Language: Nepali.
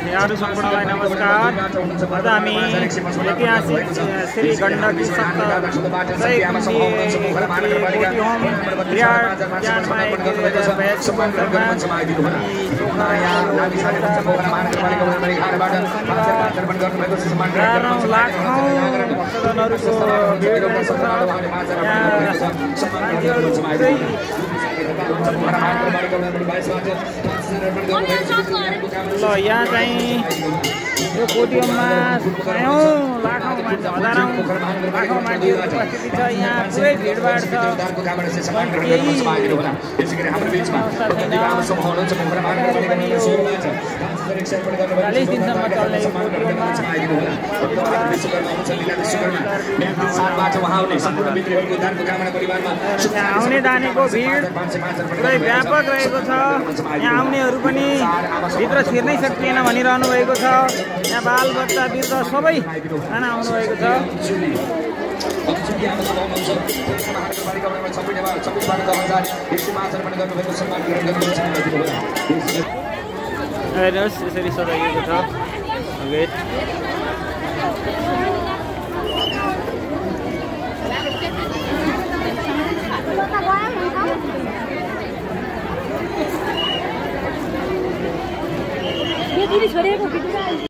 यहाँहरू सम्पूर्णलाई नमस्कार। आज हामी ऐतिहासिक श्री गण्डकी सप्त ल यहाँ चाहिँ यो पोडियममा सयौं लाखौं मान्छे हजारौं लाखौं मान्छेहरू उपस्थिति छ। यहाँ पुरै भिडभाड छ। चालीस दिनसम्म चल्ने यो पोडियममा आउने जानेको भिड पुरै व्यापक रहेको छ। यहाँ आउनेहरू पनि भित्र छिर्नै सकिएन भनिरहनु भएको छ। यहाँ बाल बच्चा वृद्ध सबै खाना आउनु भएको छ। हेर्नुहोस् यसरी सजाइएको छ गेट। ये छोड़ेको